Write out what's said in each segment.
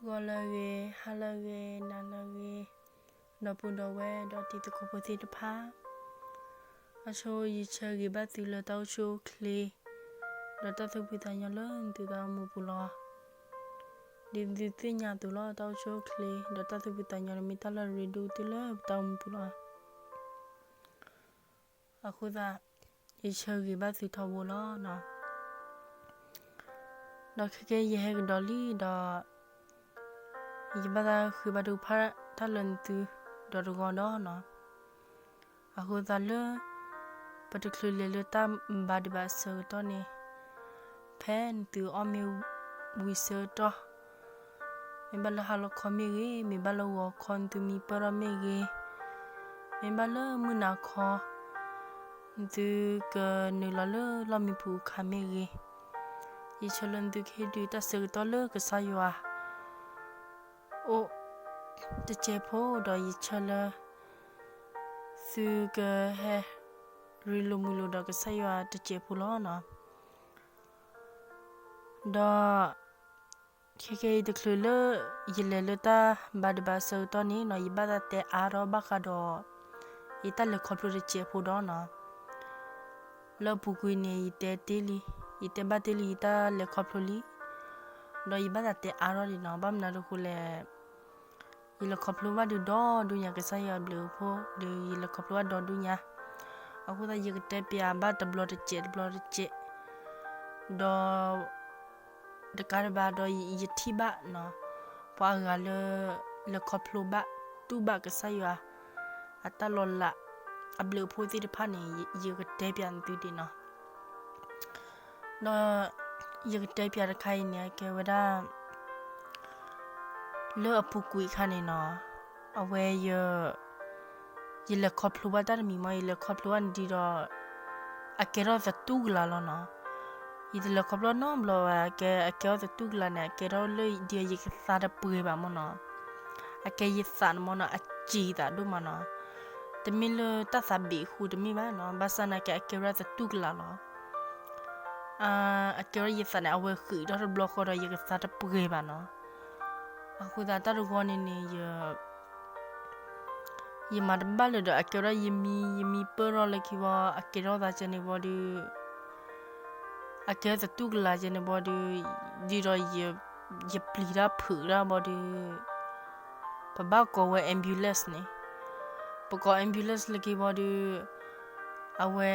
ဂီၤလၢအဂ့ၤ, ဟါလၢအဂ့ၤ, နၤလၢအဂ့ၤ, ဒီပုၢ်ဒီဝဲၢ်ဒီးတံၤသကိးဖိသ့ၣ်တဖၣ်, အဆိယဆၢဂ့ၤဘၣ်သုလၢတၢ်အိၣ်ဆူၣ်အိၣ်ချ့ ဒီးတၢ်သူၣ်ဖှံသးညီလၢသုတၢ်အိၣ်မူပူၤလီၤ. ဒ်သုသ့ၣ်ညါအသိးလီၤ, တၢ်အိၣ်ဆူၣ်အိၣ်ချ့ ဒီးတၢ်သူၣ်ဖှံသးညီန့ၣ်မ့ၢ်တၢ်လၢအရ့ဒိၣ်ကတၢၢ်လၢပတၢ်အိၣ်မူပူၤလီၤ. အဃိသတး ယဆၢဂ့ၤဘၣ်သုထီဘိလီၤ. ဒီးခဲကဲယဟဲကဒီးလံဒီး ယဘၣ်သးဃ့ဘါထုကဖၣ်တၢ်လၢသုဒီးတဂီၤဒီးနီၤ. အဃိသတးလၢ ပတချုးလဲၤလၢတၢ်ဘါဒံးဘၣ်အဆၢကတီၢ်န့ၣ်, ဖဲနသုအီၣ်မ့ၤဝံၤဆၢကတီၢ်, မ့ၢ်ဘၣ်လၢဟါလီၤခီမ့ၢ်ဂ့ၤ, မ့ၢ်ဘၣ်လၢဂီၤခီနသုမံပၢၢ်ထီၣ်မ့ၢ်ဂ့ၤ, မ့ၢ်ဘၣ်လၢမုၢ်နၤခီ နသုကနုာ်လီၤလၢလီၢ်မံပူၤအခါမ့ၢ်ဂ့ၤ, ယဆၢလၢနသုကဟ့ၣ်ဒုးတၢ်ဆၢကတီၢ်လၢကစၢ်ယွၤ အိၣ်တစဲးဖိဒီး ယဆၢလၢ သုကဟဲ ရ့လိာ်မုာ်လိာ်ဒီးကစၢ်ယွၤတစဲးဖိလီၤနီၤ. ဒီး ခဲကဲအံၤတချုးလၢ ယလဲၤလၢတၢ်ဘါဒံးဘၣ်အဆၢကတီၢ်န့ၣ်နီၤ, ယဘၣ်သးတဲအါထီၣ်ဘၣ်ဃးဒီး ယတၢ်လဲၤခီဖျိတစဲးဖိဒီးနီၤ. လၢအပူၤကွံာ်န့ၣ် ယတဲတ့ၢ်လံ, ယတဲဘၣ်တ့ၢ်လံယတၢ်လဲၤခီဖျိလံ, ဒီးယဘၣ်သးတဲအါထီၣ်ဒံးနီၤ, ဘၣ်မနုၤအဃိလဲၣ် ယလဲၤခီဖျိဘၣ်ဒုးဒီဒူၣ်ညါ ကစၢ်ယွၤအဘျုးအဖှိၣ်ဒီး ယလဲၤခီဖျိဘၣ်ဒီဒူၣ်ညါ, အဃိသတးယကတဲပၠးဘၣ်တဘျီတစဲးတဘျီတစဲး, ဒီး တကးဒံးဘၣ်ဒီးယထံၣ်ဘၣ်နီၤ, ပှၤအဂၤလၢ လဲၤခီဖျိဘၣ် တူၢ်ဘၣ်ကစၢ်ယွၤ အတၢ်လီၤလး အဘျုးအဖှိၣ်သ့ၣ်တဖၣ်န့ၣ် ယကတဲပၠးသုဒံးနီၤ. ဒီး ယကတဲပၠးတခါအံၤန့ၣ် အကဲဝဲဒၣ် လၢအပူၤကွံာ်အခါန့ၣ်နီၤ, အဝဲ ယလဲၤခီဖျိဘၣ်တၢ်တမံၤမ့ၢ် ယလဲၤခီဖျိဘၣ်န့ၣ်ဒုးဒီး အကဲထီၣ်သတူၢ်ကလာ်လီၤနီၤ. ယတလဲၤခီဖျိနီတဘျီဘၣ်, အကဲ အကဲထီၣ်သတူၢ်ကလာ်န့ၣ် အကဲထီၣ်လၢဒ်ယကသးတပှဲၤဘၣ်မ့ၢ်နီၤ. အကဲယသးန့ၣ်မ့ၢ်နီၤ အစံးသးဒိၣ်မးနီၤ. တမ့ၢ်လၢတၢ်သးဘံးဃူတမ့ၢ်ဘၣ်နီၤ, ဘၣ်ဆၣ်နာ်က့ အကဲဝဲဒၣ်သတူၢ်ကလာ်လီၤ. အကဲဝဲဒၣ်ယသးန့ၣ် အဝဲဃံးထီၣ်တဘျီဃီဒီး ယကသးတပှဲၤဘၣ်နီၤ. အဃိသတးတၢ်တဂီၤန့ၣ်န့ၣ် ယမၤတဘၣ်လၢၤဒီး အကဲဝဲဒၣ်ယမံ ယမံပၢၢ်ထီၣ်လၢခံဘီ အကဲထီၣ်သးကဲန့ၣ်ဘီဒုး အကဲသတူၢ်ကလာ်ကဲန့ၣ်ဘီဒုး ဒ်ဒီး ယပျံၤတၢ်ဖုးတၢ်ဘီဒုး ပဘၣ်ကိးဝဲ ambulance န့ၣ်, ပကိး ambulance လၢခံဘီဒုး အဝဲ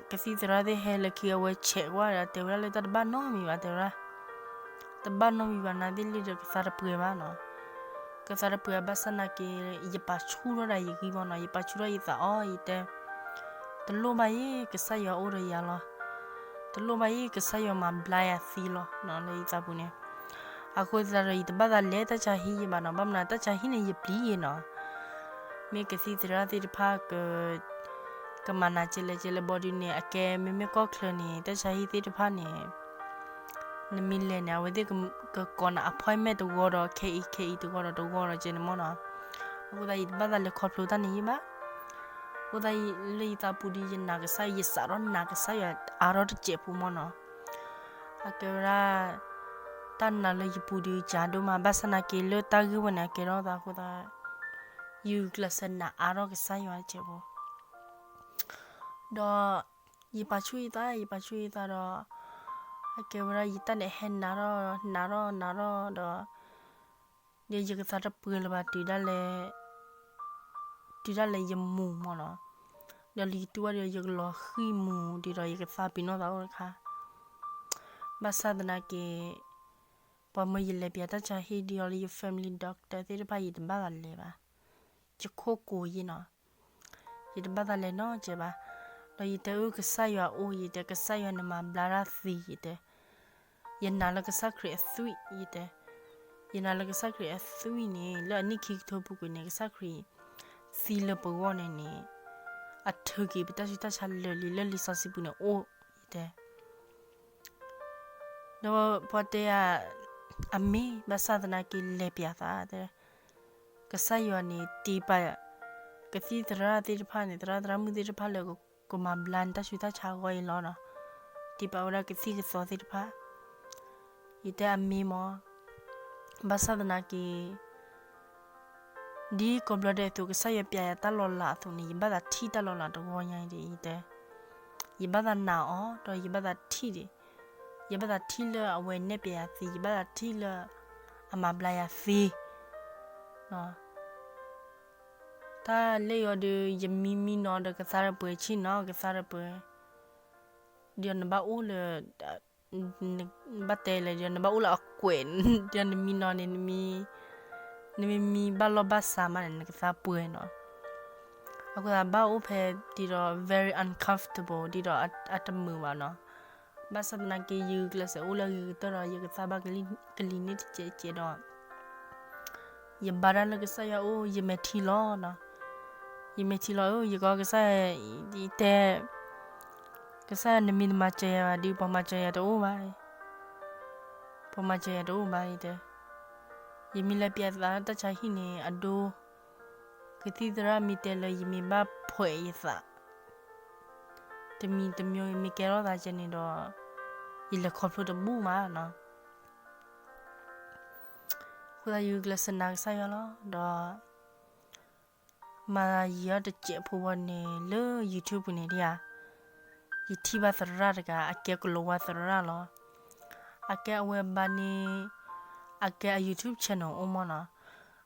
ကသံၣ်သရၣ်သ့ၣ်ဟဲလၢခံ အဝဲဆဲးကွၢ်ဒီး တဲဝဲဒၣ်လၢတၢ်တဘၣ်နီတမံၤဘၣ် တဲဝဲဒၣ်, တဘၣ်နီတမံၤဘၣ် နၤသ့ၣ်လံဒီးကသးတပှဲၤဘၣ်နီၤ. ကသးတပှဲၤဘၣ်ဆၣ်နာ်က့ ယပာ်ဆူၣ်ထီၣ်ဒၣ်ယဂံၢ်မ့ၢ်နီၤ, ယပာ်ဆူၣ်ထီၣ်ယသးအီၤ ယတဲ တလိၣ်ဘၣ်ယဲ ကစၢ်ယွၤအိၣ်ဒီးယၤလီၤ. တလိၣ်ဘၣ်ယဲ ကစၢ်ယွၤမၤဘျါယၤသ့လီၤ လၢယသးပူၤန့ၣ်. အဃိသတးဒီး ယတဘၣ်သးလဲၤတၢ်ဆါဟံၣ်ယဲဘၣ်နီၤ, ဘၣ်မနုၤတၢ်ဆါဟံၣ်န့ၣ် ယပျံၤယဲနီၤ. မ့ၢ်ကသံၣ်သရၣ်သ့ၣ်တဖၣ် ကမၤနၤကဲလဲၣ်ကဲလဲၣ်ဘီဒုးန့ၣ် အကဲမ့မ့ၢ်ကီၢ်ချၢန့ၣ် တၢ်ဆါဟံၣ်သ့ၣ်တဖၣ်န့ၣ် နမ့ၢ်လဲၤန့ၣ် အဝဲသ့ၣ်ကကိးနၤ appointment တဂီၤဒီး ခဲအံၤခဲအံၤတဂီၤဒီးတဂီၤဒီးကဲန့ၣ်မ့ၢ်နီၤ. အဃိသတး ယတဘၣ်သးလဲၤခီဖျိတၢ်န့ၣ်ယဲဘၣ်. အဃိသတး လၢယသးပူၤဒီး ယနာ်ကစၢ်ယွၤ ယစးထီၣ်နာ်ကစၢ်ယွၤအါထီၣ်တစဲးဖိမ့ၢ်နီၤ. အကဲဝဲဒၣ် တၢ်နာ်လၢယပူၤဒီး ကၢဒိၣ်မး ဘၣ်ဆၣ်နာ်က့ လၢတၢ်ဂ့ၢ်ဝဲန့ၣ် အကဲထီၣ်သးအဃိသတး ယကျဲးစၢးနာ်အါထီၣ်ကစၢ်ယွၤတစဲးဖိ ဒီး ယပာ်ဆူၣ်ယသး ယပာ်ဆူၣ်ယသးဒီး အကဲဝဲဒၣ်ယတၢ်န့ၣ်ဟဲနးထီၣ် နးထီၣ်နးထီၣ်ဒီး ဒီးယကသးတပှဲၤလၢၤဘၣ် တုၤဒၣ်လဲာ် တုၤဒၣ်လဲာ်ယမူၤမ့ၢ်နီၤ. ဒီးလၢယတူၢ်ဘၣ်ဒီး ယကလီၤဃံၢ်မူၤဒံးဒီး ယကသးပ့ၤနီၣ်သးအိၣ်တခါ. ဘၣ်ဆၣ်သနာ်က့ ပှၤမၢယလဲၤပၠးတၢ်ဆါဟံၣ်ဒ်အီၤလၢယ family doctor သ့ၣ်တဖၣ် ယတဘၣ်သးလဲၤဘၣ်. ယခိၣ်ကိၤယဲနီၤ. ယတဘၣ်သးလဲၤနီတစဲးဘၣ်. ဒီးယတဲအၢ ကစၢ်ယွၤအိၣ် ယတဲ ကစၢ်ယွၤန့ၣ်မၤဘျါတၢ်သ့ ယတဲ. ယနာ်လၢကစၢ်ခရံာ်အသွံၣ် ယတဲ. ယနာ်လၢကစၢ်ခရံာ်အသွံၣ်န့ၣ် လၢအနံၣ်ခံကထိပူၤကွံာ်န့ၣ် ကစၢ်ခရံာ်သံလၢပဂီၢ်န့ၣ်န့ၣ် အထုးက့ၤပတၢ်ဆူးတၢ်ဆါလၢာ်လံ လၢလံာ်စီဆှံပူၤန့ၣ်အိၣ် ယတဲ. ဒီးပှၤတဲယၤ အမ့ၢ်ဘၣ်ဆၣ်သနာ်က့လဲၤပၠးသး တဲ. ကစၢ်ယွၤန့ၣ် တ့ပာ် ကသံၣ်သရၣ်သ့ၣ်တဖၣ်န့ၣ် သရၣ်သရၣ်မုၣ်သ့ၣ်တဖၣ်လၢကမၤဘျါနတၢ်ဆူးတၢ်ဆါအဂီၢ်အံၤလီၤ. တ့ပာ်ဝဲဒၣ်ကသံၣ်ကသီသ့ၣ်တဖၣ်. ယတဲအမ့ၢ်မ့ၢ် ဘၣ်ဆၣ်သနာ်က့ ဒ်ကိးဘျီဒဲးအသိး ကစၢ်ယွၤပျဲယၤတၢ်လီၤလးအသိးန့ၣ် ယဘၣ်သးထံၣ်တၢ်လီၤလးတဂီၢ်ညါအံၤဒီး ယတဲ, ယဘၣ်သးနာ်အီၤ ဒီးယဘၣ်သးထံၣ်ဒံး, ယဘၣ်သးထံၣ်လၢအဝဲနဲၣ်ပျဲယၤသ့, ယဘၣ်သးထံၣ်လၢအမၤဘျါယၤသ့ တၢ်လၢယီၤဒီး ယမံမံနီၤဒီးကသါရပှဲၤဆ့ၣ်နီၤ ကသါရပှဲၤ, ဒီးနဘၣ်အိၣ်လၢ ဘၣ်တဲလဲၣ် ဒီးနဘၣ်အိၣ်လၢအကွဲး, ဒီးနမံနီၤန့ၣ် နမံ, နမံမံဘၣ်လီၢ်ဘၣ်စးမးန့ၣ် နကသါပှဲၤနီၤ. အဃိသတးဘၣ်အိၣ်ဖဲဒ်ဒီး very uncomfortable ဒ်ဒီးအတမုာ်ဘၣ်နီၤ. ဘၣ်ဆၣ်သနာ်က့ ယဂုာ်ကျဲးစၢးအိၣ်လၢအဂ့ၤကတၢၢ်ဒီး ယကသါဘၣ်ကလံၤန့ၣ်တကဲးကဲးဒီး ယဘါတၢ်လၢကစၢ်ယွၤအအိၣ် ယမဲာ်ထံလီၤနီၤ. ယမဲာ်ထံလီၤဧၢ, ယကိးကစၢ်ယွၤ, ယတဲ, ကစၢ်ယွၤ နမ့ၢ်တမၤစၢၤယၤဘၣ်ဒီး ပှၤမၤစၢၤယၤတအိၣ်ဘၣ်, ပှၤမၤစၢၤယၤတအိၣ်ဘၣ် ယတဲ. ယမ့ၢ်လဲၤပျဲသးလၢတၢ်ဆါဟံၣ်န့ၣ် အဒိ ကသံၣ်သရၣ်မ့ၢ်တဲလၢယမ့ၢ်ဘၣ်ဖှဲးယသး တမံၤတမံၤ ယမ့ၢ်ကဲထီၣ်သးကဲန့ၣ်ဒီး ယလဲၤခီဖျိတဘူၣ်မးနီၤ. အဃိသတးယဂုာ်ကျဲးစၢးနာ်ကစၢ်ယွၤလီၤ. ဒီး မၤယံာ်အီၤတစဲးဖိဝဲန့ၣ် လၢ YouTube ပူၤန့ၣ်ဒ်ဧါ, ယထံၣ်ဘၣ်သရၣ်တဂၤ အကဲကလီၤဝါသရၣ်လီၤ. အကဲအဝဲဘါန့ၢ်, အကဲအ YouTube channel အိၣ်မးနီၤ.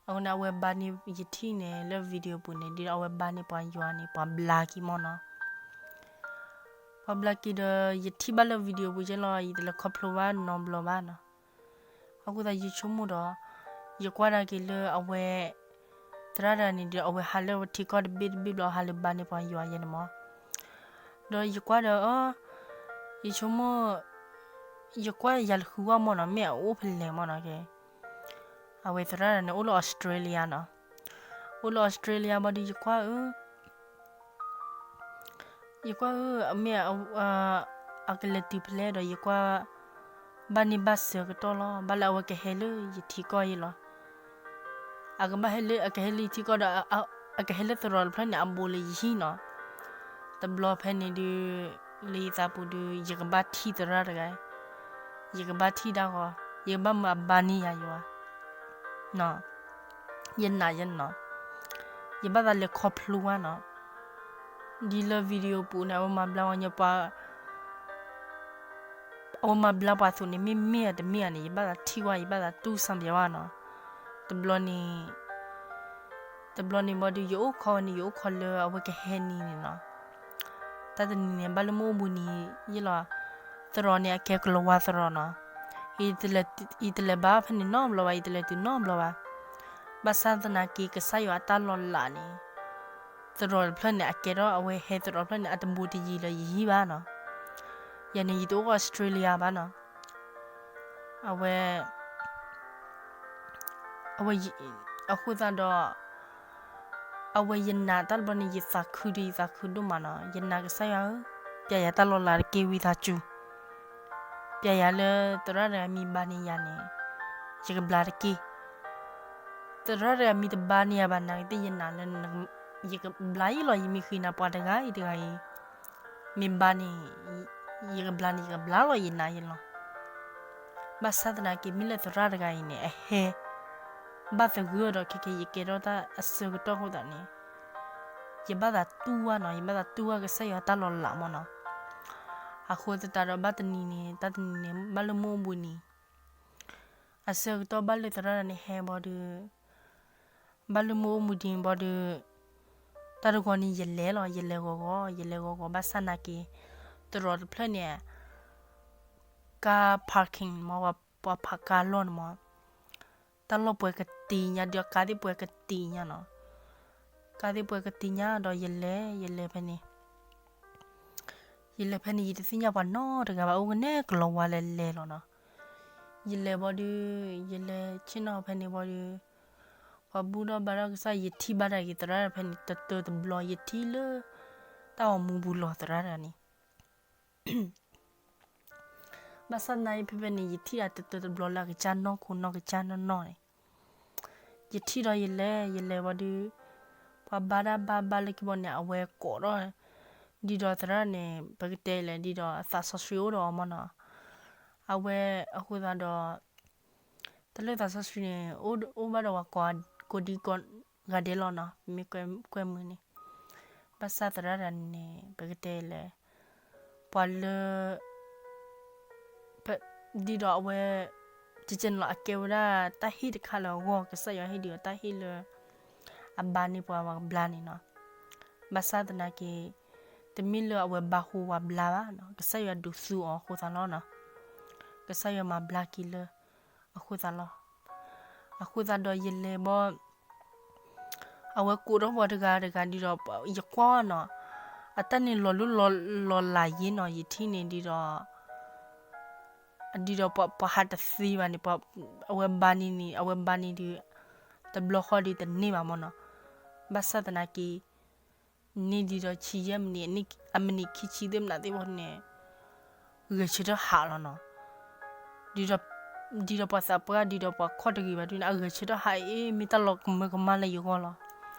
အဃိန့ၣ် အဝဲဘါန့ၢ် ယထံၣ်န့ၣ်လၢ video ပူၤန့ၣ် ဒ်အဝဲဘါန့ၢ်ပှၤယွၤန့ၣ် ပှၤဘျါက့ၤမးနီၤ. ပှၤဘျါက့ၤဒီး ယထံၣ်ဘၣ်လၢ video ပူၤကဲလီၤ, ယတလဲၤခီဖျိဘၣ်နီတဘျီဘၣ်နီၤ. အဃိသတးယဆိကမိၣ်ဒီး ယကွၢ်ဒၣ်က့ၤလၢအဝဲ သရၣ်တဂၤန့ၣ်ဒီး အဝဲဟးလၢအဝဲထံကီၢ်တဘ့ၣ်တဘ့ၣ်ဘျီ ဟးလၢဘါန့ၢ်ပှၤယွၤယဲန့ၣ်မး. ဒီးယကွၢ်ဒီး ယဆိကမိၣ်, ယကွၢ်ယၤလၢဃုဝဲမးနီၤ, မ့ၢ်အအိၣ်ဖဲလဲၣ်မးနီၤကဲ. အဝဲသရၣ်တဂၤန့ၣ် အိၣ်လၢ Australia နီၤ. အိၣ်လၢ Australia ဘၣ်ဒီး ယကွၢ်ဧၢ ယကွၢ်ဧၢ မ့ၢ် အကလဲၤတုၤဖဲလဲၣ်ဒီး ယကွၢ် ဘၣ်န့ၢ်ဘၣ်ဆၢကတီၢ်လီၤ. ဘၣ်လၢအဝဲကဟဲလၢယထံကီၢ်ယဲလီၤ. အကဘၣ်ဟဲလၢ အကဟဲလၢယထံကီၢ်ဒီး အကဟဲလၢသရိာ်တဖျၢၣ်န့ၣ် အဘူးလၢယဟံၣ်နီၤ. တဘျီဖဲန့ၣ်ဒုး လၢယသးပူၤဒုး ယကဘၣ်ထံၣ်သရၣ်တဂၤ, ယကဘၣ်ထံၣ်ဒၣ်ဃီ, ယကဘၣ်မၤအဘါန့ၢ်ယၤယွၤ ယနာ်ယဲနီၤ. ယဘၣ်သးလဲၤခီဖျိဝဲနီၤ. ဒ်လၢ video ပူၤန့ၣ် အဝဲမၤဘျါဝဲညါပှၤ, အဝဲမၤဘျါပှၤအသိးန့ၣ် မ့မ့ၢ်ဧါတမ့ၢ်ဧါန့ၣ် ယဘၣ်သးထံၣ်ဝဲ ယဘၣ်သးတူၢ်စၢ်ပျဲဝဲနီၤ. တဘျီန့ၣ် တဘျီန့ၣ်ဘၣ်ဒီး ယအိၣ်ခိးဝဲန့ၣ် ယအိၣ်ခိးလၢအဝဲကဟဲနံၤန့ၣ်နီၤ. တၢ်တနံၤန့ၣ် ဘၣ်လၢမုၢ်အိၣ်ဘှံးနံၤယဲလီၤ. သရိာ်န့ၣ် အကဲကလီၤဝါသရိာ်နီၤ. ယတလဲၤဘါဖဲန့ၣ်နီတဘျီဘၣ်, ယတလဲၤတုၤနီတဘျီဘၣ်. ဘၣ်ဆၣ်သနာ်က့ ကစၢ်ယွၤအတၢ်လီၤလးန့ၣ် သရိာ်တဖျၢၣ်န့ၣ် အကဲထီၣ်အဝဲဟဲသရိာ်တဖျၢၣ်န့ၣ် အတဘူးတယံၤလၢယဟံၣ်ဘၣ်နီၤ. ယၤန့ၣ် ယတအိၣ် Australia ဘၣ်နီၤ. အဝဲ အဝဲ အဃိသတးဒီး အဝဲယနာ်တၢ်တဘျီန့ၣ် ယသးခုဒီး ယသးခုဒိၣ်မးနီၤ. ယနာ်ကစၢ်ယွၤဧၢ, ပျဲယၤတၢ်လီၤလးတက့ၢ်ဝံသးစူၤ. ပျဲယၤလၢသရၣ်တဂၤမ့ၢ်ဘါန့ၢ်ယၤန့ၣ် ယကဘျါတက့ၢ်. သရၣ်တဂၤမ့ၢ်တဘါန့ၢ်ယၤဘၣ်နာ်က့သ့ၣ် ယနာ်လၢ ယကဘျါယဲလီၤ. ယမ့ၢ်ဃ့နၤပှၤတဂၤအံၤတဂၤအံၤ မ့ၢ်ဘါန့ၣ် ယကဘျါန့ၣ် ယကဘျါလီၤ ယနာ်ယဲလီၤ. ဘၣ်ဆၣ်သနာ်က့ မ့ၢ်လၢသရၣ်တဂၤအံၤန့ၣ် အဟဲ ဘၣ်သဂၢၢ်ဒီး ခဲကဲယကဲထီၣ်တၢ်အဆၢကတီၢ်အဃိသတးန့ၣ် ယဘၣ်သးတူၢ်ဝဲနီၤ, ယဘၣ်သးတူၢ်ဝဲကစၢ်ယွၤတၢ်လီၤလးမးနီၤ. အဃိသတးဒီးဘၣ်တနံၤန့ၣ် တၢ်တနံၤန့ၣ် ဘၣ်လၢမုၢ်အိၣ်ဘှံးနံၤ အဆၢကတီၢ်ဘၣ်လၢသရၣ်တဂၤန့ၣ်ဟဲဘၣ်ဒီး ဘၣ်လၢမုၢ်အိၣ်ဘှံးနံၤဘၣ်ဒီး တၢ်တဂီၤန့ၣ် ယလဲၤလီၤ, ယလဲၤဂီၤဂီၤ, ယလဲၤဂီၤဂီၤ ဘၣ်ဆၣ်သနာ်က့ သရိာ်တဖျၢၣ်န့ၣ် ကါ parking မ့ၢ် ပှၤဖးကါလီၢ်န့ၣ်မး တၢ်လီၢ်ပှဲၤကတ့ၤညါ ဒီးကါသ့ၣ်ပှဲၤကတ့ၤညါနီၤ. ကါသ့ၣ်ပှဲၤကတ့ၤညါဒီး ယလဲၤ ယလဲၤဖဲန့ၣ် ယလဲၤဖဲန့ၣ် ယတသ့ၣ်ညါပှၤနီတဂၤဘၣ်, အိၣ်ကနဲၣ်ကလီၤဝါလဲၤလဲၤလီၤနီၤ. ယလဲၤဘၣ်ဒီး ယလဲၤဆ့ၣ်နီၤဖဲန့ၣ်ဘၣ်ဒီး ပှၤဘူၣ်ထီၣ်ဘါထီၣ်ကစၢ် ယထံၣ်ဘၣ်တၢ်က့ၤသရၣ်ဖဲန့ၣ် တတၢတဘျီ ယထံၣ်လၢ တၢ်ဂီၤမူပူၤလီၤသရၣ်တဂၤန့ၣ် ဘၣ်ဆၣ်သနာ်က့ဖဲဖဲန့ၣ် ယထံၣ်အတတၢတဘျီလၢအကစၢ်နီၢ်ခိနီၢ်ကစၢ်နီၢ်နီၢ်န့ၣ် ယထံၣ်ဒီးယလဲၤ ယလဲၤဘၣ်ဒီး ပှၤဘါတၢ်ဘါဘါလၢခံဘီန့ၣ် အဝဲကိးထီၣ် ဒ်ဒီးသရၣ်န့ၣ် ပကတဲလဲၣ် ဒ်ဒီးအသးစီဆှံအိၣ်ဒီးအီၤမးနီၤ. အဝဲအဃိသတးဒီး တၢ်လၢသးစီဆှံန့ၣ် အိၣ်ဘၣ်ဒီးပှၤကိးဒံကိးဂၤဒဲးလီၤနီၤ, ပမ့ၢ်ကွဲမုာ်န့ၣ်, ဘၣ်ဆၣ်သရၣ်တဂၤန့ၣ် ပကတဲလဲၣ်, ပှၤလၢ ဒ်ဒီးအဝဲ ကကဲန့ၣ်လီၤ အကဲဝဲဒၣ်တၢ်ဟ့ၣ်တခါလၢအဂီၢ်, ကစၢ်ယွၤဟ့ၣ်ဒံးအီၤတၢ်ဟ့ၣ်လၢ အဘါန့ၢ်ပှၤဝဲကဘျါန့ၣ်နီၤ. ဘၣ်ဆၣ်သနာ်က့ တမ့ၢ်လၢအဝဲဘါဟူဝဲဘျါဘၣ်နီၤ, ကစၢ်ယွၤဒုးသူအီၤအဃိသတးလီၤနီၤ. ကစၢ်ယွၤမၤဘျါက့ၤလၢ အဃိသတးလီၤ. အဃိသတးဒီးယလဲၤဘီ အဝဲကိးထီၣ်ပှၤတဂၤတဂၤဒ်ဒီး ယကွၢ်နီၤ, အတၢ်န့ၣ်လီၤလိၢ်လီၤလးယ့နီၤ, ယထံၣ်န့ၣ်ဒ်ဒီး ဒ်ဒီးပှၤဟးတသ့ဘၣ်န့ၣ်, အဝဲဘါန့ၢ်န့ၣ် အဝဲဘါန့ၢ်ဒုး တဘျီဃီဒုးတန့ၢ်ဘၣ်မၢ်နီၤ. ဘၣ်ဆၣ်သနာ်က့ န့ၢ်ဒ်ဒီးဆံယဲၢ်မံးနံး, အမံးနံးခံဆံသ့ၣ်မနုၤသ့ၣ်ဘီန့ၣ် ဂဲၤဆၢထၢၣ်ဟးလီၤနီၤ. ဒ်ဒီးပှၤသးပှၢ် ဒ်ဒီးပှၤခီၣ်တဂ့ၤဘၣ်ဒုးန့ၣ် အဂဲၤဆၢထၢၣ်ဟးအ့ၣ် မ့ၢ်တၢ်လီၤကမၢကမၣ်လၢယဂီၢ်လီၤ.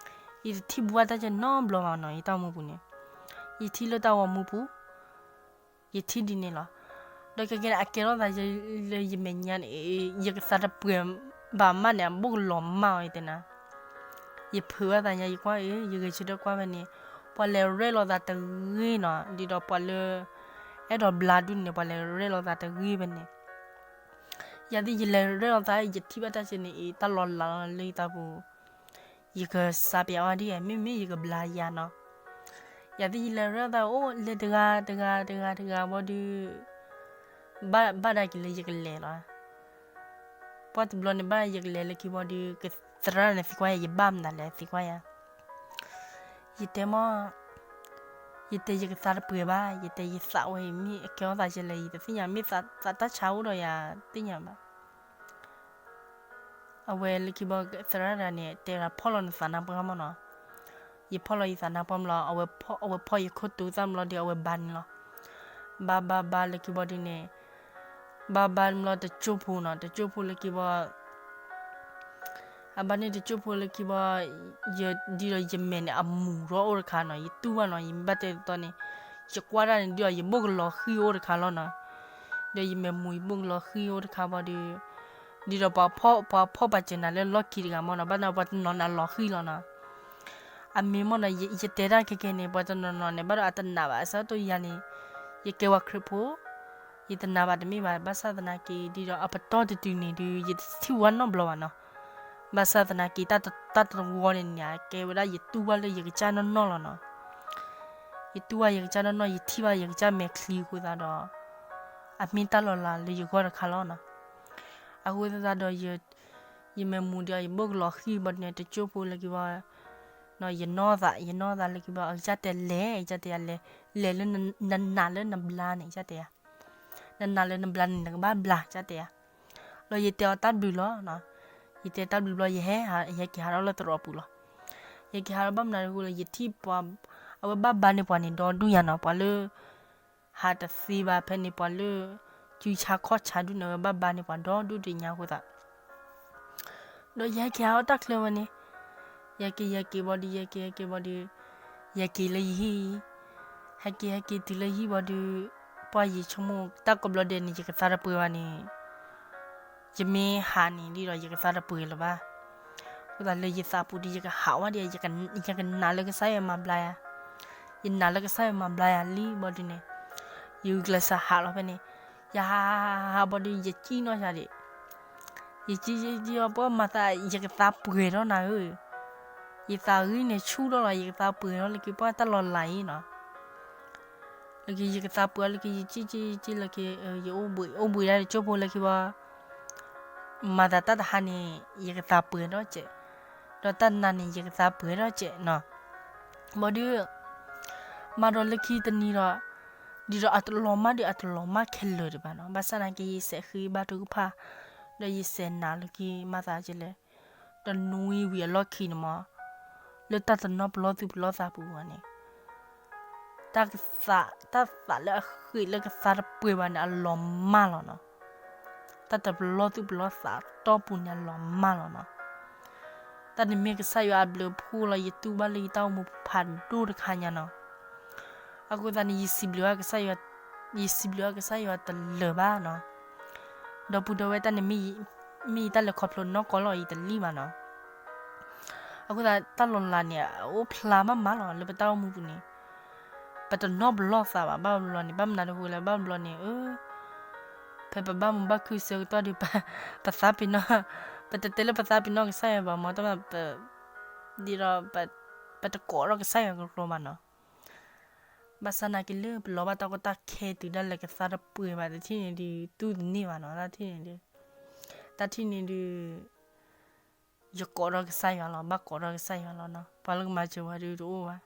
ယတထံၣ်ဘၣ်တၢ်ကဲနီတဘျီဘၣ်နီၤ, ယတၢ်အိၣ်မူပူၤန့ၣ်, ယထံၣ်လၢတၢ်ဂီၤမူပူၤ ယထံၣ်ဒ်န့ၣ်လီၤ. ဒီးခဲကနံၣ်န့ၣ် အကဲထီၣ်သးလၢယမဲာ်ညါန့ၣ်, ယကသးတပှဲၤဘၣ်မးန့ၣ် အဘိၣ်ကလီၤမၢ်အီၤယတဲနၤ. ယဖုးဘၣ်သးညါ ယကွၢ်အ့ၣ် ယဂဲၤဆၢထၢၣ်ကွၢ်ဖဲန့ၣ်, ပှၤလဲၤရဲၣ်လီၤသးတဂ့ၤနီၤ, ဒ်ဒီးပှၤလၢ အဲၣ်ဒိးဘျါဒုးန့ၣ် ပှၤလဲၤရဲၣ်လီၤသးတဂ့ၤဖဲန့ၣ်. ယၤသ့ၣ်ယလဲၤရဲၣ်လီၤသး ယထံၣ်ဘၣ်တၢ်ကဲန့ၣ်အ့ၣ် တၢ်လီၤလးလီၤလၢယသးပူၤ ယကစးပၠးအီၤဒ်အံၤ မ့မ့ၢ်ယကဘျါယၤနီၤ. ယၤသ့ၣ်ယလဲၤရဲၣ်သးအိၣ် လဲၤတဂၤတဂၤတဂၤတဂၤဘီဒုး ဘၣ်ဒၣ်က့ၤလၢယကလဲၤလီၤ. ပှၢ်တဘျီန့ၣ် ဘၣ်ယကလဲၤလၢခံဘီဒုး ကသရၣ်န့ၣ်သံကွၢ်ယၤ ယဘၣ်မနုၤလဲၣ်သံကွၢ်ယၤ. ယတဲမီၢ် ယတဲယကသးတပှဲၤဘၣ်, ယတဲယသးဝဲအံၤ မ့ၢ်အကဲထီၣ်သးယဲလဲၣ် ယတသ့ၣ်ညါ, မ့ၢ်သးတၢ်ဆါအိၣ်ဒီးယၤသ့ၣ်ညါဘၣ်. အဝဲလၢခံဘီ သရၣ်တဂၤန့ၣ် တဲဒၣ်ဖီၣ်လီၤနသးနါပှၢ်မၢ်နီၤ. ယဖီၣ်လီၤယသးနါပှၢ်မၢ်လီၤ, အဝဲဖီၣ်ယခိၣ်တူသၣ်မၢ်လီၤဒီး အဝဲဘါန့ၣ်လီၤ. ဘါဘါဘါလၢခံဘီဒုးန့ၣ် ဘါဘါမၢ်လီၤတကၠိၢ်ဖိနီၤ, တကၠိၢ်ဖိလၢခံဘီ အဘါန့ၣ်တကၠိၢ်ဖိလၢခံဘီ ဒ်ဒီးယမဲာ်န့ၣ် အမူၤထီၣ်အိၣ်တခါနီၤ, ယတူၢ်ဘၣ်နီၤ, ယမ့ၢ်ဘၣ်တဲတီတီန့ၣ် ယကွၢ်ဒၣ်န့ၣ် ဒ်ဒီးယဘိၣ်ကလီၤဃံၤအိၣ်တခါလီၤနီၤ. ဒီးယမဲာ်မူၤယဘိၣ်ကလီၤဃံၤအိၣ်တခါဘီဒုး ဒ်ဒီးပှၤဖီၣ်ပှၤစၢၤနၤလၢလီၢ်ခံတဂၤမၢ်နီၤ, ဘၣ်န့ၣ်ပှၤတနီၤန့ၣ်အလီၤဃံၤလီၤနီၤ. အမ့ၢ်မၢ်နီၤ ယတဲတၢ်ခဲကဲန့ၣ် ပှၤတနီၤနီၤန့ၣ် ဘၣ်ဒီးအတနာ်ဘၣ်, အဆၢကတီၢ်ယၤန့ၣ် ယကဲဝဲခရံာ်ဖိ ယတနာ်ဘၣ်တမ့ၢ်ဘၣ်, ဘၣ်ဆၣ်သနာ်က့ ဒ်ဒီးအပတီၢ်တတုၤန့ၣ်ဒုး ယတထံၣ်ဝဲနီတဘျီဘၣ်နီၤ. ဘၣ်ဆၣ်သနာ်က့ တၢ်တဝီန့ၣ်န့ၣ် ကဲဝဲဒၣ်ယတူၢ်ဘၣ်လၢယကစၢ်နီၢ်နီၢ်လီၤနီၤ. ယတူၢ်ဘၣ်ယကစၢ်နီၢ်နီၢ် ယထံၣ်ဘၣ်ယကစၢ်မဲာ်ချံအဃိသတးဒီး အမ့ၢ်တၢ်လီၤလးလၢယဂီၢ်တခါလီၤနီၤ. အဃိသတးဒီး ယမဲာ်မူၤဒီး ယဘိၣ်ကလီၤဃံၤဘီန့ၣ် တကၠိၢ်ဖိလၢခံဘီ ယနီၢ်သး ယနီၢ်သးလၢခံဘီ အကစၢ်တဲလဲၤ ကစၢ်တဲယၤလဲၤ လဲၤလၢနနာ်လၢနဘျါန့ၣ် ကစၢ်တဲယၤ, နနာ်လၢနဘျါန့ၣ် နကဘၣ်ဘျါ ကစၢ်တဲယၤ. လီၤယတဲအီၤတၢ်ဘျုးလီၤ, ယတဲတၢ်ဘျုးဘျီ ယဟဲ ယဟဲက့ၤဟးထီၣ်လၢသရိာ်ပူၤလီၤ. ယက့ၤဟးထီၣ်ဘၣ်မနုၤအဃိလဲၣ် ယထံၣ်ပှၤ အဝဲဘၣ်ဘါန့ၢ်ပှၤန့ၣ် ဒီဒူၣ်ညါနီၤ, ပှၤလၢ ဟးတသ့ဘၣ်ဖဲန့ၣ် ပှၤလၢ စုဆါခီၣ်ဆါဒူၣ်န့ၣ် အဝဲဘၣ်ဘါန့ၢ်ပှၤဒီဒူၣ်ဒံးညါအဃိသး ဒီးယဟဲက့ၤဟးထီၣ်တၢ်ချၢဝဲန့ၣ်, ယဟဲက့ၤ ယဟဲက့ၤဘီဒုး ယဟဲက့ၤ ဟဲက့ၤဘီဒုး ယဟဲက့ၤလၢယဟံၣ်, ဟဲက့ၤ ဟဲက့ၤတုၤလၢယဟံၣ်ဘီဒုး ပှၤယဆိကမိၣ်တၢ်ကိးဘျီဒဲးန့ၣ် ယကသါတပှဲၤဘၣ်န့ၣ် ယမ့ၢ်ဟးန့ၣ်ဒ်ဒီး ယကသါတပှဲၤလၢၤဘၣ်. အဃိသတးလၢယသးပူၤဒီး ယကဟးဝဲဒၣ် ယကနာ်လၢကစၢ်ယွၤမၤဘျါယၤ, ယနာ်လၢကစၢ်ယွၤမၤဘျါယၤလံဘီဒုးန့ၣ်, ယဂုာ်ကျဲးစၢးဟးလီၤဖဲန့ၣ်, ယဟးဟးဟးဟးဘီဒုး ယစံၣ်နီၢ်ယၤဒံး, ယစံၣ်စံၣ်စံၣ်အီၤ ပှၤမၤသး ယကသါပှဲၤထီၣ်နၤဧၢ, ယသးဂံၢ်န့ၣ်ဆူၣ်ထီၣ်လီၤ ယကသါပှဲၤထီၣ်လၢက့ၤ ပှၤတၢ်လီၤလးအံၤနီၤ လၢက့ၤယကသါပှဲၤအီၤလၢက့ၤ ယစံၣ်စံၣ်စံၣ်လၢက့ၤ ယအိၣ်ဘှံးအိၣ်ဘှံးဒၣ်တကၠိၢ်ဖိလၢက့ၤဘီ, မၤသးတၢ်တဟါန့ၣ် ယကသါပှဲၤထီၣ်စဲး, ဒီးတၢ်နၤန့ၣ် ယကသါပှဲၤထီၣ်စဲးနီၤ. ဘီဒုး မၤဒီးလၢခံတနံၤဒီး ဒ်ဒီးအတလီၤမၢ်ဒီး အတလီၤမၢ်ခဲလၢာ်ဒံးဘၣ်နီၤ. ဘၣ်ဆၣ်သနာ်က့ ယစဲးဃ့ဘါထုကဖၣ် ဒီးယစဲးနာ်လၢက့ၤ မၤသးဒ်လဲၣ် တနွံဝံၤအလီၢ်ခံန့ၣ်မး လၢတၢ်တနီၢ်ပလီၢ်သူၣ်ပလီၢ်သးပူၤဘၣ်န့ၣ် တၢ်ကသး တၢ်သးလၢအဃ့းလၢကသါတပှဲၤဘၣ်န့ၣ် အလီၤမၢ်လီၤနီၤ. တၢ်တပလီၢ်သူၣ်ပလီၢ်သးတီၢ်ပူၤန့ၣ် အလီၤမၢ်လီၤနီၤ. တၢ်န့ၣ်မ့ၢ်ကစၢ်ယွၤအဘျုးအဖှိၣ်လီၤ. ယတူၢ်ဘၣ်လၢယတၢ်အိၣ်မူဖးဒိၣ်တခါညါနီၤ. အဃိသတးန့ၣ် ယစံးဘျုးဘၣ်ကစၢ်ယွၤ, ယစံးဘျုးဘၣ်ကစၢ်ယွၤတလၢာ်ဘၣ်နီၤ. ဒီပုၢ်ဒီဝဲၢ် တၢ်န့ၣ်မ့ၢ် မ့ၢ်ယတၢ်လဲၤခီဖျိနီၢ်ကီၢ်လီၤ ယတလံၣ်ဘၣ်နီၤ. အဃိသတး တၢ်လီၤလးန့ၣ် အအိၣ်ဖျါမးမးလီၤ လၢပတၢ်အိၣ်မူပူၤန့ၣ်, ပတနီၣ်ပလီၢ်သးဘၣ်. ဘၣ်ဘျီန့ၣ် ဘၣ်မနုၤတဃိလဲၣ် ဘၣ်ဘျီန့ၣ် ဖဲပဘၣ်မူဘၣ်ခုဆၢကတီၢ်ဒီး ပသးပ့ၤနီၣ်, ပတတဲလၢပသးပ့ၤနီၣ်ကစၢ်ယွၤဘၣ် မ့ၢ်တမ့ၢ် ဒ်ဒီး ပတကိးထီၣ်ကစၢ်ယွၤကကျိၤဘၣ်နီၤ. ဘၣ်ဆၣ်နာ်က့လၢပလီၤဘၣ်တၢ်ကီတၢ်ခဲတုၤဒၣ်လဲာ် ကသါတပှဲၤဘၣ် တထံၣ်န့ၣ်ဒုး တူၢ်တန့ၢ်ဘၣ်နီၤ. တၢ်ထံၣ်န့ၣ်ဒုး, တၢ်ထံၣ်န့ၣ်ဒုး ယကိးထီၣ်ကစၢ်ယွၤလီၤ, ဘၣ်ကိးထီၣ်ကစၢ်ယွၤလီၤနီၤ. ပှၤလၢကမၤစၢၤပှၤဒုးတအိၣ်ဘၣ်.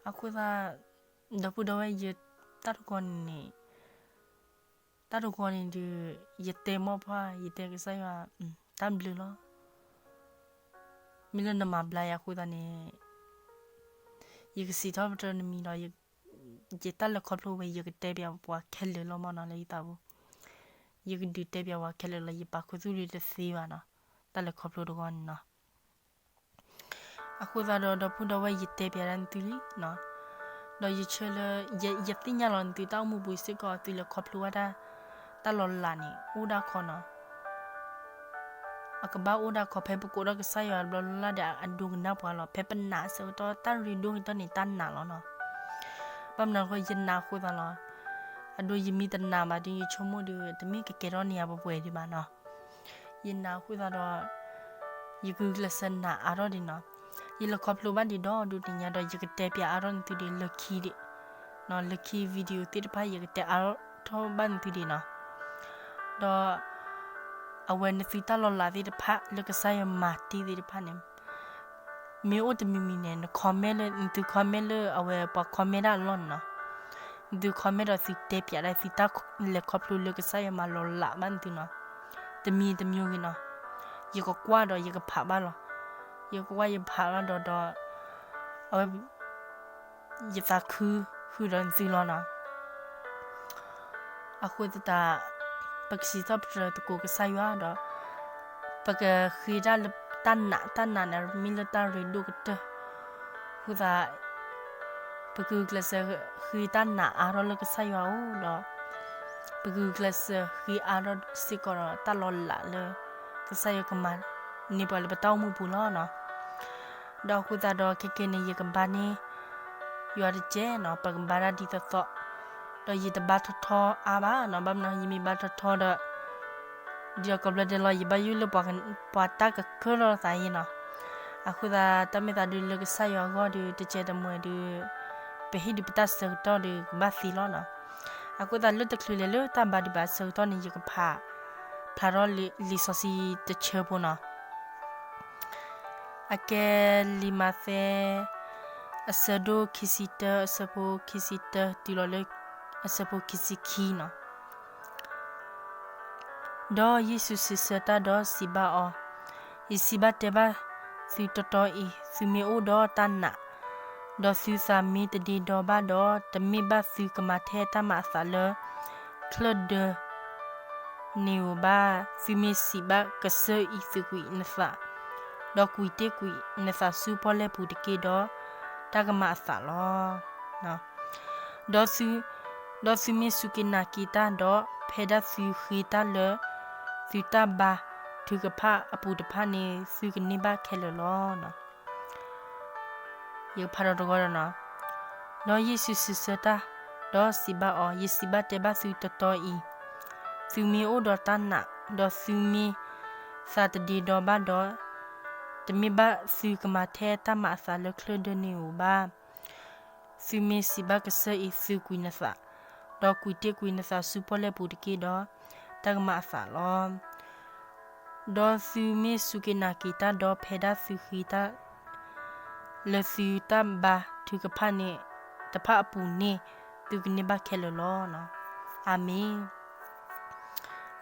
အဃိသတး ဒီပုၢ်ဒီဝဲၢ် ယတၢ်တဂီၤန့ၣ်န့ၣ်, တၢ်တဂီၤန့ၣ်ဒုး ယတဲမိၢ်ပှၢ် ယတဲကစၢ်ယွၤ တၢ်ဘျုးလီၤ. မ့ၢ်လၢနမၤဘျါယၤအဃိသတးန့ၣ် ယကစံးထီၣ်ပတြၢၤနမံၤဒီး ယတၢ်လဲၤခီဖျိဝဲ ယကတဲပၠးပှၤခဲလၢာ်လီၤမ့ၢ်နီၤ လၢယသးပူၤ. ယကဒုးတဲပၠးပှၤခဲလၢာ်လီၤ ယပာ်ခူသူၣ်ဒုးတသ့ဘၣ်နီၤ, တၢ်လဲၤခီဖျိတဂီၤန့ၣ်နီၤ. အဃိသတးဒီး ဒီပုၢ်ဒီဝဲၢ် ယတဲပၠးဒၣ်နသုလံနီၤ, ဒီးယဆၢလၢ ယ ယသ့ၣ်ညါလီၤနသုတၢ်အိၣ်မူပူၤစ့ၢ်ကီး သုလဲၤခီဖျိဝဲဒၣ် တၢ်လီၤလးန့ၣ် အိၣ်ဒၣ်ခီနီၤ. အကဘၣ်အိၣ်ဒၣ်ခီ ဖဲပကိးထီၣ်ကစၢ်ယွၤတဘျီလၢ်လၢ်ဒီး အဒိကနၣ်ပှၤလီၤ. ဖဲပနာ်အဆၢကတီၢ် တၢ်ရ့ဒိၣ်ကတၢၢ်န့ၣ် တၢ်နာ်လီၤနီၤ. ဘၣ်မနုၤအဃိ ယနာ်အဃိသတးလီၤ. အဒိ ယမ့ၢ်တနာ်ဘၣ်ဒီး ယဆိကမိၣ်ဒီး တမ့ၢ်ကကဲထီၣ်န့ၢ်ယၤပှဲၤပှဲၤဒံးဘၣ်နီၤ. ယနာ်အဃိသတးဒီး ယကဂုာ်ကျဲးစၢးနာ်အါထီၣ်ဒံးနီၤ. ယလဲၤခီဖျိဘၣ်ဒံးဒီးဒိတနံၤညါဒီး ယကတဲပၠးအါထီၣ်နသုဒံးလၢခံဒံး, လၢခံ video သ့ၣ်တဖၣ် ယကတဲအါထီၣ်ဘၣ်နသုဒံးနီၤ. ဒီး အဝဲနသုတၢ်လီၤလးသ့ၣ်တဖၣ် လၢကစၢ်ယွၤမၤတ့ၢ်သ့ၣ်တဖၣ်န့ၣ် မ့ၢ်အိၣ်တမံၤမံၤန့ၣ် န comment လၢ နသု comment လၢအဝဲပှၤ comment ဒၣ်အလီၢ်န့ၣ်နီၤ. နသု comment ဒီးသုတဲပၠးဒၣ်သုတၢ်လဲၤခီဖျိလၢကစၢ်ယွၤမၤလီၤလးဘၣ်နသုနီၤ. တမံၤတမံၤဂ့ၤနီၤ. ယကကွၢ်ဒီးယကဖးဘၣ်လီၤ. ယကကွၢ်ယဖးဘၣ်ဒီး ဒီး အဝဲ ယသးခုဃုာ်ဒီးနသုလီၤနီၤ. အဃိသတး ပကစံးထီၣ်ပတြၢၤသကိးကစၢ်ယွၤဒီး ပကဃ့တၢ်လၢတၢ်နာ်, တၢ်နာ်န့ၣ် မ့ၢ်လၢတၢ်ရ့ဒိၣ်ကတၢၢ်အဃိသတး ပကဂုာ်ကျဲးစၢးဃ့တၢ်နာ်အါထီၣ်လၢကစၢ်ယွၤအအိၣ်ဒီး ပကဂုာ်ကျဲးစၢးဃ့အါထီၣ်စ့ၢ်ကီးဒီးတၢ်လီၤလးလၢ ကစၢ်ယွၤကမၤန့ၢ်ပှၤလၢပတၢ်အိၣ်မူပူၤလီၤနီၤ. ဒီးအဃိသတးဒီးခဲကနံၣ်န့ၣ် ယကဘါန့ၢ် ယွၤတကဲးနီၤ, ပကဘါတၢ်ဒ်သိးသိး, ဒီးယတဘါထီထီအါဘၣ်နီၤ, ဘၣ်မနုၤယမ့ၢ်ဘါထီထီဒီး ဒ်သိးကိးဘျီဒဲးလီၤ ယဘၣ်ယိၣ်လၢပှၤတၢ်ကကၢၢ်လိာ်သးအံၤနီၤ. အဃိသတး တၢ်မ့ၢ်သးဒုးလၢကစၢ်ယွၤအဂီၢ်ဒီး တကဲးတမှဲၤဒီး ပဟ့ၣ်ဒုးပတၢ်ဆၢကတီၢ်ဒီး ကဘၣ်သ့လီၤနီၤ. အဃိသတးလၢတချုးလဲၤလၢတၢ်ဘါဒံးဘၣ်အဆၢကတီၢ်န့ၣ် ယကဖး ဖျါထီၣ်လံာ်စီဆှံတဆၢဖိနီၤ. အကဲလံာ်မးသဲ အဆၢဒိၣ်ခံဆံတၢ အဆၢဖိခံဆံတၢ တုၤလီၤလၢ အဆၢဖိခံဆံခံနီၤ. ဒီးယ့ၣ်ၡူးစံးဆၢတၢ်ဒီးစံးဘၣ်အီၤ, ယစံးဘၣ်တဲဘၣ်သုတီတီအံၤ, သုမ့ၢ်အိၣ်ဒီးတၢ်နာ်, ဒီးသုသးမ့ၢ်တဒ့ဒီဘၣ်ဒီး, တမ့ၢ်ဘၣ်သုကမၤထဲတၢ်မၤအသးလၢ ချၢၣ်ဒၢ န့ၣ်ဧိၤဘၣ်, သုမ့ၢ်စံးဘၣ်ကစၢၢ်အံၤ သုးကွံာ်နသး, ဒီးကွံာ်တ့ၢ်ကွံာ်နသးဆူပီၣ်လဲၣ်ပူၤတက့ၢ်ဒီး, တၢ်ကမၤအသးလီၤ. ဒီးသု, ဒီးသုမ့ၢ်စူၢ်က့ၤနာ်က့ၤတၢ်ဒီး, ဖဲဒၣ်သုဃ့တၢ်လၢ သုတၢ်ဘါထုကဖၣ်အပူၤတဖၣ်န့ၣ် သုကန့ၢ်ဘၣ်ခဲလၢာ်လီၤ. ယကဖးဒီးတဂီၤဒီးနီၤ. ဒီးယ့ၣ်ၡူးစံးဆၢတၢ်, ဒီးစံးဘၣ်အီၤ, ယစံးဘၣ်တဲဘၣ်သုတီတီအံၤ, သုမ့ၢ်အိၣ်ဒီးတၢ်နာ်, ဒီးသုမ့ၢ်သးတဒ့ဒီဘၣ်ဒီး, တမ့ၢ်ဘၣ်သုကမၤထဲတၢ်မၤအသးလၢချၢၣ်ဒၢန့ၣ်ဧိၤဘၣ်. သုမ့ၢ်စံးဘၣ်ကစၢၢ်အံၤ သုးကွံာ်နသး, ဒီးကွံာ်တ့ၢ်ကွံာ်နသးဆူပီၣ်လဲၣ်ပူၤတက့ၢ်ဒီး, တၢ်ကမၤအသးလီၤ. ဒီးသုမ့ၢ်စူၢ်က့ၤနာ်က့ၤတၢ်ဒီး ဖဲဒၣ်သုဃ့တၢ် လၢသုတၢ်ဘါထုကဖၣ်န့ၣ် တဖၣ်အပူၤန့ၣ် သုကန့ၢ်ဘၣ်ခဲလၢာ်လီၤ. အၤမ့ၣ်.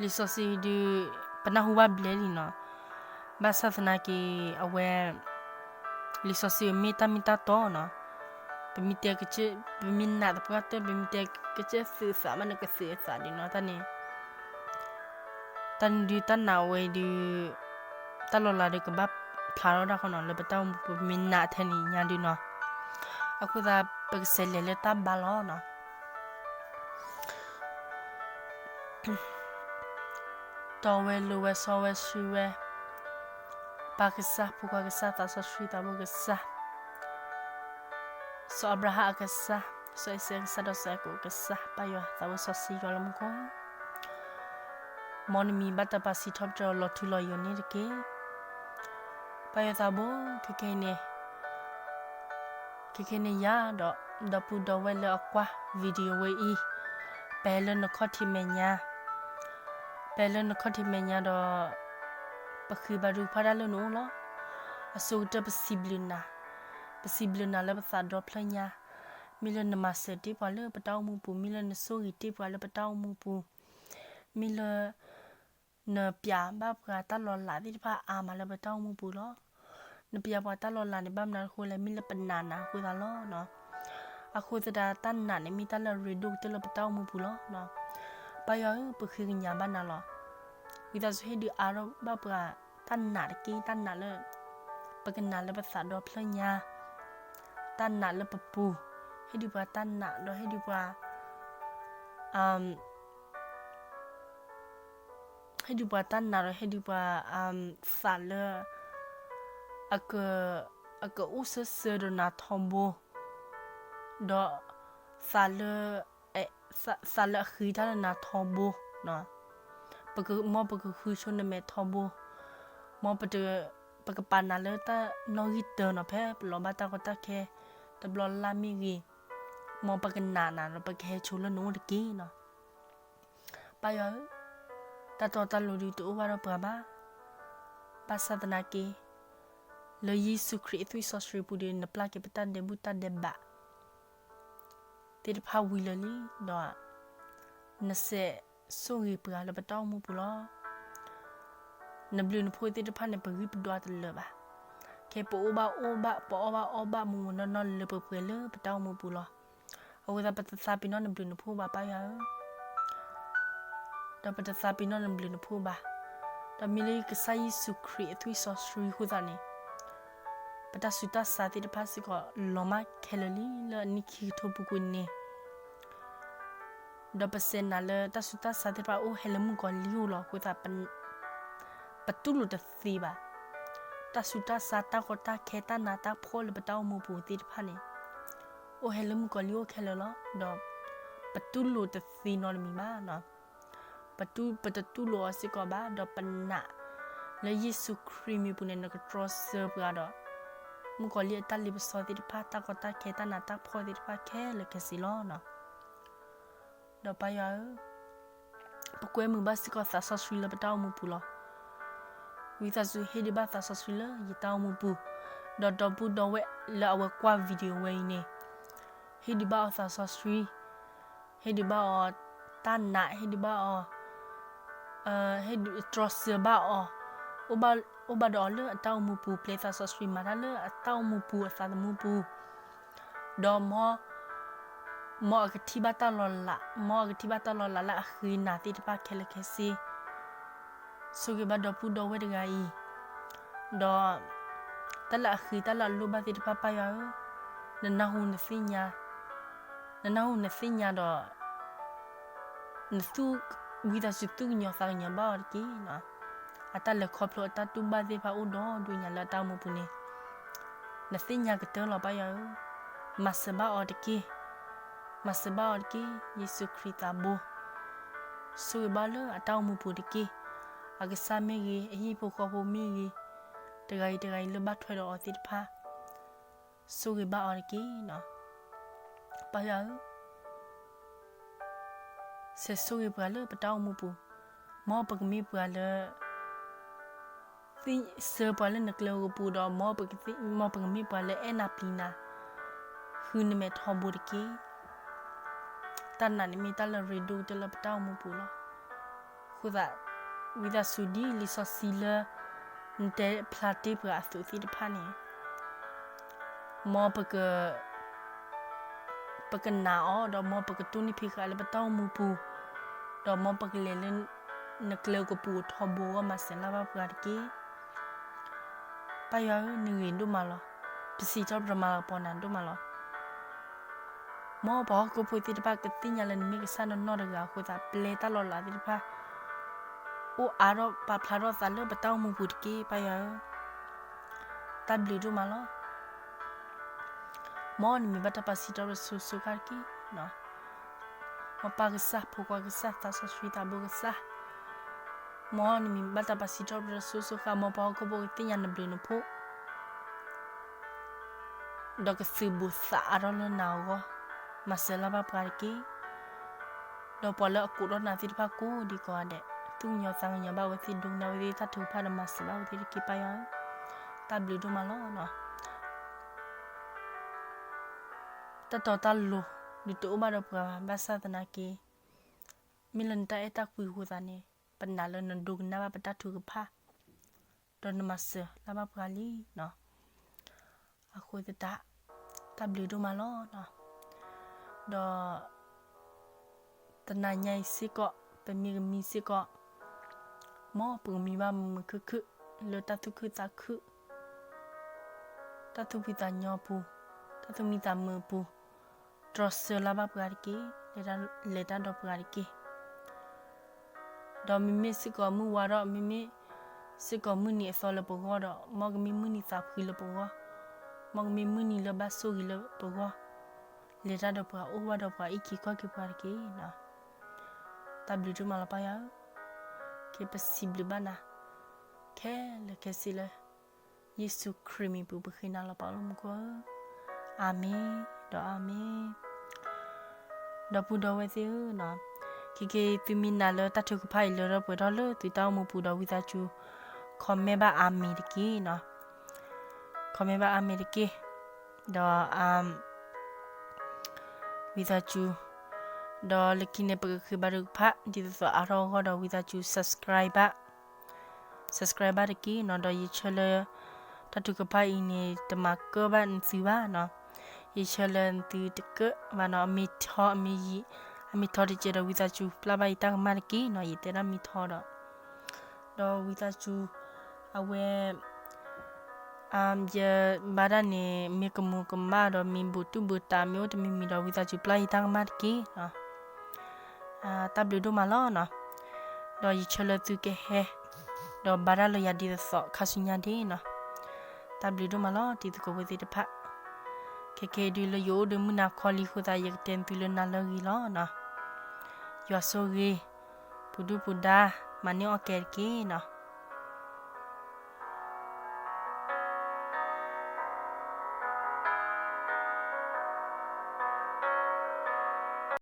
လံာ်စီဆှံဒုး ပနၢ်ဟူဘၣ်ဘျဲၣ်လံနီၤ. ဘၣ်ဆၣ်သနာ်က့ အဝဲ လံာ်စီဆှံမ့ၢ်တၢ်မ့ၢ်တၢ်တီနီၤ. ပမ့ၢ်တဲကစၢၢ်, ပမ့ၢ်နာ်သပှၢ်တၢၢ်, ပမ့ၢ်တဲကစၢၢ်သုးသးမးန့ၣ် ကသုးအသးဒံးနီၤ. တၢ်န့ၣ် တၢ်န့ၣ်ဒုးတၢ်နာ်ဝဲဒုး တၢ်လီၤလးဒုးကဘၣ်ဖျါထီၣ်ဒၣ်ဃီနီၤ လၢပတၢ်အိၣ်မူ ပမ့ၢ်နာ်ထဲန့ၣ်ညါဒုးနီၤ. အဃိသတး ပကစးလဲၤလၢတၢ်ဘါလီၤနီၤ. တီၢ်ဝဲလိၤဝဲ စီဝဲဆှံဝဲ, ပၢ်ကစၢ်, ဖိခွါကစၢ်, သးစီဆှံသးဘိကစၢ်, စီၤအၤဘြၤဟၣ်အကစၢ်, စီၤအံၤစဲးအကစၢ်, ဒီးစီၤယၤကိာ်အကစၢ်, ပၢ်ယွၤသးဘိစီဆှံယွၤလၢမူခိၣ်, မ်နမံၤဘၣ်တၢ်ပာ်စံးထီၣ်ပတြၢၤလီၤထူလီၤယိာ်န့ၣ်တက့ၢ်. ပၢ်ယွၤသးဘိ, ခဲခဲအံၤန့ၣ် ခဲခဲန့ၣ်ယၤဒီး ဒီပုၢ်ဒီဝဲၢ်လၢအကွၢ် video ဝဲအံၤ, ပဟဲလၢနခီၣ်ထံးမဲာ်ညါ, ပဟဲလၢနခီၣ်ထံးမဲာ်ညါဒီး ပဃ့ဘါထုကဖၣ်တၢ်လၢနအိၣ်လီၤ. အဆိကတၢၢ်ပစံးဘျုးနၤ, ပစံးဘျုးနၤလၢပသးဒီဖျၢၣ်ညါ, မ့ၢ်လၢနမၤစၢၤတ့ၢ်ပှၤလၢပတၢ်အိၣ်မူပူၤ, မ့ၢ်လၢနဆိၣ်ဂ့ၤတ့ၢ်ပှၤလၢပတၢ်အိၣ်မူပူၤ, မ့ၢ်လၢ နပျးဘၣ်ပှၤတၢ်လီၤလးသ့ၣ်တဖၣ်အါမးလၢပတၢ်အိၣ်မူပူၤလီၤ. နပျးပှၤတၢ်လီၤလးန့ၣ် ဘၣ်မနုၤအဃိလဲၣ်, မ့ၢ်လၢပနာ်နၤအဃိသတးလီၤ. အဃိသတးတၢ်နာ်န့ၣ် မ့ၢ်တၢ်လၢအရ့ဒိၣ်ကတၢၢ်လၢပတၢ်အိၣ်မူပူၤလီၤ. ပၢ်ယွၤဧၢ, ပဃ့ကညးဘၣ်နၤလီၤ. ဝံသးစူၤဟ့ၣ်ဒုးအါထီၣ်ဘၣ်ပှၤတၢ်နာ်တက့ၢ်, တၢ်နာ်လၢ ပကနာ်လၢပသးဒီဖျၢၣ်ညါ, တၢ်နာ်လၢပပူၤ, ဟ့ၣ်ဒုးပှၤတၢ်နာ်ဒီးဟ့ၣ်ဒုးပှၤ ဟ့ၣ်ဒုးပှၤတၢ်နာ်ဒီးဟ့ၣ်ဒုးပှၤ သးလၢ အကအိၣ်ဆၢဆၢဒီးနၤထီဘိ, ဒီးသးလၢ သးလၢအဃ့တၢ်လၢနၤထီဘိ, မ်ပကဃုဆိနမဲာ်ထီဘိ, မ်ပကပာ်နၤလၢတၢ်နီၣ်ဂံၢ်တၢနီၤ ဖဲပလီၤဘၣ်တၢ်ကီတၢ်ခဲ တဘျီလၢ်မ့ၢ်ဂ့ၤ, မ်ပကနာ်နၤဒီးပကဟဲဆိလၢနအိၣ်တက့ၢ်နီၤ. ပၢ်ယွၤဧၢ, တၢ်တီတၢ်လိၤဒုးတအိၣ်ဘၣ်ဒီးပှၤဘၣ်. ဘၣ်ဆၣ်သနာ်က့ လၢယ့ၣ်ၡူးခရံာ်အသွံၣ်စီဆှံပူၤဒီး နပျၢ်က့ၤပတၢ်ဒဲးဘူးတၢ်ဒဲးဘး သ့ၣ်တဖၣ်ဝံၤလၢာ်လံ, ဒီး နစဲးဆိၣ်ဂ့ၤပှၤလၢပတၢ်အိၣ်မူပူၤလီၤ. နဘျုးနဖှိၣ်သ့ၣ်တဖၣ်န့ၣ် ပဂံၢ်ပဒွးတလၢာ်ဘၣ်. ခဲပအိၣ်ဘၣ်အိၣ်ဘၣ် ပအီၣ်ဘၣ်အီဘၣ် မုၢ်မုၢ်နီၢ်နီၢ်လၢပှဲၤပှဲၤလၢပတၢ်အိၣ်မူပူၤလီၤ. အဃိသတးပတသးပ့ၤနီၣ်နဘျုးနဖှိၣ်ဘၣ် ပၢ်ယွၤဧၢ, ဒီးပတသးပ့ၤနီၣ်နဘျုးနဖှိၣ်ဘၣ်. ဒီးမ့ၢ်လၢကစၢ်ယ့ၣ်ၡူးခရံာ်အသွံၣ်စီဆှံအဃိသတးန့ၣ် ပတၢ်ဆူးတၢ်ဆါသ့ၣ်တဖၣ်စ့ၢ်ကီး လီၤမၢ်ခဲလၢာ်လံလၢအနံၣ်ခံကထိပူၤကွံာ်န့ၣ်, ဒီးပစံးနၤလၢတၢ်ဆူးတၢ်ဆါသ့ၣ်တဖၣ်အိၣ်ဟဲလၢမုၣ်ကီၤလံၢ်အအိၣ်လီၤ. အဃိသတး ပတူၢ်လိာ်တသ့ဘၣ်. တၢ်ဆူးတၢ်ဆါ တၢ်ကီတၢ်ခဲ တၢ်နးတၢ်ဖှီၣ်လၢပတၢ်အိၣ်မူပူၤသ့ၣ်တဖၣ်န့ၣ် အိၣ်ဟဲလၢမုၣ်ကီၤလံၢ်အအိၣ်ခဲလၢာ်လီၤ. ဒီးပတူၢ်လိာ်တသ့နီတမံၤဘၣ်. ပတူၢ် ပတတူၢ်လိာ်အီၤစ့ၢ်ကီးဘၣ်. ဒီးပနာ်လၢယ့ၣ်ၡူးခရံာ်မံၤပူၤန့ၣ် နကတြီဆၢပှၤဒီး မုၣ်ကီၤလံၢ်အတၢ်လ့ပစီသ့ၣ်တဖၣ် တၢ်ကီတၢ်ခဲ တၢ်နးတၢ်ဖှီၣ်သ့ၣ်တဖၣ်ခဲလၢာ်ခဲဆ့လီၤ. ဒီးပၢ်ယွၤဧၢ, ပကွဲမုာ်ဘၣ်စ့ၢ်ကီးသးစီဆှံလၢပတၢ်အိၣ်မူပူၤလီၤ. ဝံသးစူၤဟ့ၣ်ဒုးဘၣ်သးစီဆှံလၢယတၢ်အိၣ်မူပူၤ, ဒီးဒီပုၢ်ဒီဝဲၢ်လၢအဝဲကွၢ် video ဝဲအံၤန့ၣ် ဟ့ၣ်ဒုးဘၣ်အီၤသးစီဆှံ, ဟ့ၣ်ဒုးဘၣ်အီၤတၢ်နာ်, ဟ့ၣ်ဒုးဘၣ်အီၤ ဟ့ၣ်ဒုးတြီဆၢဘၣ်အီၤ, အိၣ်ဘၣ်ဒီးအီၤလၢအတၢ်အိၣ်မူပူၤ, ပျဲသးစီဆှံမၤတၢ်လၢအတၢ်အိၣ်မူပူၤ အသးသမူပူၤ, ဒီးမ် မ်အကထံၣ်ဘၣ်တၢ်လီၤလး, မ်အကထံၣ်ဘၣ်တၢ်လီၤလးလၢအဃ့နၤသ့ၣ်တဖၣ်ခဲလၢာ်ခဲဆ့, ဆိၣ်ဂ့ၤဘၣ်ဒီပုၢ်ဒီဝဲၢ်တဂၤအံၤ, ဒီး တၢ်လၢအဃ့တၢ်လၢအလိၣ်ဘၣ်သ့ၣ်တဖၣ် ပၢ်ယွၤဧၢ, နနၢ်ဟူနသ့ၣ်ညါ, နနၢ်ဟူနသ့ၣ်ညါဒီး နသူၣ်, ဝံသးစူၤသူၣ်ကညီၤသးကညီၤဘၣ်အီၤတက့ၢ်. အတၢ်လဲၤခီဖျိအတၢ်တူၢ်ဘၣ်သ့ၣ်တဖၣ်အိၣ်ဒီဒူၣ်ညါလၢအတၢ်အိၣ်မူပူၤန့ၣ်, နသ့ၣ်ညါကတၢၢ်လီၤ ပၢ်ယွၤဧၢ, မၤစၢၤဘၣ်အီၤတက့ၢ်, မၤစၢၤဘၣ်အီၤတက့ၢ်, ယ့ၣ်ၡူးခရံာ်သးဘိ ဆိၣ်ဂ့ၤဘၣ်လၢအတၢ်အိၣ်မူပူၤတက့ၢ်. အကစၢ်မ့ၢ်ဂ့ၤ, အဟံၣ်ဖိဃီဖိမ့ၢ်ဂ့ၤ, တဂၤအံၤတဂၤအံၤလၢဘၣ်ထွဲဒီးအီၤသ့ၣ်တဖၣ်, ဆိၣ်ဂ့ၤဘၣ်အီၤတက့ၢ်. ပၢ်ယွၤဧၢ, ဆဲးဆိၣ်ဂ့ၤပှၤလၢပတၢ်အိၣ်မူပူၤ, မ်ပကမ့ၢ်ပှၤလၢ သ့ၣ်ညါပှၤလၢနကျဲကပူၤဒီး မ်ပကမ့ၢ်ပှၤလၢအဲၣ်နၤပျံၤနၤ, ဃုနမဲာ်ထီဘိတက့ၢ်. တၢ်နာ်န့ၣ်မ့ၢ်တၢ်လၢအရ့ဒိၣ်ကတၢၢ်လၢပတၢ်အိၣ်မူပူၤလီၤ. အဃိသတး ဝံသးစူၤဒ်လံာ်စီဆှံလၢ နတဲဖျါတ့ၢ်ပှၤအသိးသ့ၣ်တဖၣ်န့ၣ် မ်ပက ပကနာ်အီၤ ဒီးမ်ပကတိၢ်နီၣ်ဖံးဃာ်လၢပတၢ်အိၣ်မူပူၤ, ဒီးမ်ပကလဲၤလၢ နကျဲကပူၤထီဘိအဂီၢ် မၤစၢၤလၢ်ဘၣ်ပှၤတက့ၢ်. ပၢ်ယွၤဧၢ, နဂ့ၤဒိၣ်မးလီၤ. ပစံးထီၣ်ပတြၢၤမၤလၤကပီၤနၤဒိၣ်မးလီၤ. မ်ပှၤဟီၣ်ခိၣ်ဖိသ့ၣ်တဖၣ်ကသ့ၣ်ညါလၢနမ့ၢ်ကစၢ်နီၢ်နီၢ်တဂၤအဃိသတး ပျဲတၢ်လီၤလးသ့ၣ်တဖၣ်, ပ အိၣ်အါထီၣ်ပာ်ဖျါထီၣ်သးလၢပတၢ်အိၣ်မူပူၤတက့ၢ် ပၢ်ယွၤဧၢ, တၢ်ဘျုးဒိၣ်မးလီၤ. မ်နမံၤဘၣ်တၢ်ပာ်စံးထီၣ်ပတြၢၤစိၤစိၤဃၣ်တက့ၢ်. မ်ပၢ်ကစၢ် ဖိခွါကစၢ် သးစီဆှံသးဘိကစၢ်, မ်နမံၤဘၣ်တၢ်ပာ်စံးထီၣ်ပတြၢၤစိၤစိၤဃၣ်, မ်ပှၤဟီၣ်ခိၣ်ဖိကသ့ၣ်ညါနဘျုးနဖှိၣ် ဒီးကသုးဘူးသးအါထီၣ်လၢနၤအဂီၢ်, မၤစၢၤလၢ်ဘၣ်ပှၤတက့ၢ်. ဒီးပှၤလၢအကိးထီၣ်နၤသ့ၣ်တဖၣ်ကိးဒံကိးဂၤဒဲး, သူၣ်ကညီၤသးကညီၤဘၣ်အဝဲသ့ၣ်, ဒိကနၣ်အဝဲသ့ၣ်တၢ်ထုကဖၣ်ဒီးမၤစၢၤဘၣ်အဝဲသ့ၣ်တက့ၢ် ပၢ်ယွၤဧၢ, တၢ်ဘျုးဒိၣ်မးလီၤ. တၢ်တီတၢ်လိၤ ဒုးတအိၣ်ဘၣ်ဒီးပှၤဘၣ်, ဘၣ်ဆၣ်သနာ်က့ မ့ၢ်လၢနတၢ်အဲၣ်တၢ်ကွံအဃိသတးန့ၣ် ပနာ်လၢနဒိကနၣ်ဘၣ်ပတၢ်ထုကဖၣ် ဒီးနမၤစၢၤလၢ်ဘၣ်ပှၤလံ. အဃိသတး တၢ်ဘျုးဒိၣ်မးလီၤ. ဒီး တနၤညါအံၤစ့ၢ်ကီး ပမ့ၢ်ကမံစ့ၢ်ကီး, မ်ပကမံဘၣ်မုာ်မုာ်ခုၣ်ခုၣ် လၢတၢ်သူၣ်ခုသးခု, တၢ်သူၣ်ဖှံသးညီအပူၤ, တၢ်သူၣ်မံသးမုာ်အပူၤ, တြီဆၢလၢ်ဘၣ်ပှၤတက့ၢ်, လဲၤတၢ်ဒီးပှၤတက့ၢ်. ဒီးမ့မ့ၢ်စ့ၢ်ကီးမုၢ်ဝါဒီး မ့မ့ၢ်စ့ၢ်ကီးမုၢ်နံၤအသီလၢပဂီၢ်ဒီး မ်ကမ့ၢ်မုၢ်နံၤသးဖှံလၢပဂီၢ်, မ်ကမ့ၢ်မုၢ်နံၤလၢဘၣ်ဆိၣ်ဂ့ၤလၢပဂီၢ်, လဲၤတၢ်ဒီးပှၤ အိၣ်ဘၣ်ဒီးပှၤ အံးက့ၤကွၢ်က့ၤပှၤတက့ၢ်. တၢ်ဘျုးဒိၣ်မးလီၤ ပၢ်ယွၤဧၢ, က့ၤပစံးဘျုးဘၣ်နၤ ခဲလၢာ်ခဲဆ့လၢ ယ့ၣ်ၡူးခရံာ်မံၤပူၤ ပဃ့နၤလီၤ ပၢ်လၢမူခိၣ်ဧၢ, အၤမ့ၣ် ဒီးအၤမ့ၣ်. ဒီပုၢ်ဒီဝဲၢ်သ့ၣ်ဧၢ, ခဲကနံၣ်အံၤ သုမ့ၢ်နာ်လၢတၢ်ထုကဖၣ်အံၤ လၢထီၣ်ပှဲၤထီၣ်လၢသုတၢ်အိၣ်မူပူၤဒီး ဝံသးစူၤ comment ဘၣ်အၤမ့ၣ်တက့ၢ်. comment ဘၣ်အၤမ့ၣ်တက့ၢ်. ဒီး ဝံသးစူၤ, ဒီးလၢခံန့ၣ် ပကဃ့ဘါထုကဖၣ် ဒ်သိးသိးအါထီၣ်အဂီၢ်ဒီး ဝံသးစူၤ subscribe ဘၣ်, subscribe ဘၣ်တက့ၢ်နီၤ. ဒီးယဆၢလၢ တၢ်ထုကဖၣ်အံၤန့ၣ် တမၤကၢၣ်ဘၣ်နသုဘၣ်နီၤ. ယဆၢလၢနသုတကၢၣ်ဘၣ်နီၤ, အမ့ၢ်ထီ အမ့ၢ်ယံာ်, အမ့ၢ်ထီတကဲးဒီး ဝံသးစူၤပျၢ်ဘၣ်ယတၢ်ကမၣ်တက့ၢ်နီၤ, ယတဲဒၣ်မ့ၢ်ထီဒီး, ဒီးဝံသးစူၤ အဝဲ ယဘါတၢ်န့ၣ် မ့ၢ်ကမူၤကမၣ်ဒီး မ့ၢ်ဘူးတူၢ်ဘူးတး မ့ၢ်အိၣ်တမံၤမံၤဒီး ဝံသးစူၤပျၢ်ယတၢ်ကမၣ်တက့ၢ်နီၤ. တၢ်ဘျုးဒိၣ်မးလီၤနီၤ. ဒီးယဆၢလၢသုကဟဲ ဒီးဘါတၢ်လၢယၤဒ်သိးသိးခါဆူညါဒ့နီၤ. တၢ်ဘျုးဒိၣ်မးလီၤ တံၤသကိးဖိသ့ၣ်တဖၣ်. ခဲကနံၣ်အံၤဒုးလၢယအိၣ်ဒီးမုၢ်နၤခီလံအဃိသတး ယကတဲသုလၢနၤလၢအဂ့ၤလီၤနီၤ. ယွၤဆိၣ်ဂ့ၤ ပူၤဒုၣ်ပူၤဒါ မၤန့ၢ်အီၣ်ကဲတက့ၢ်နီၤ.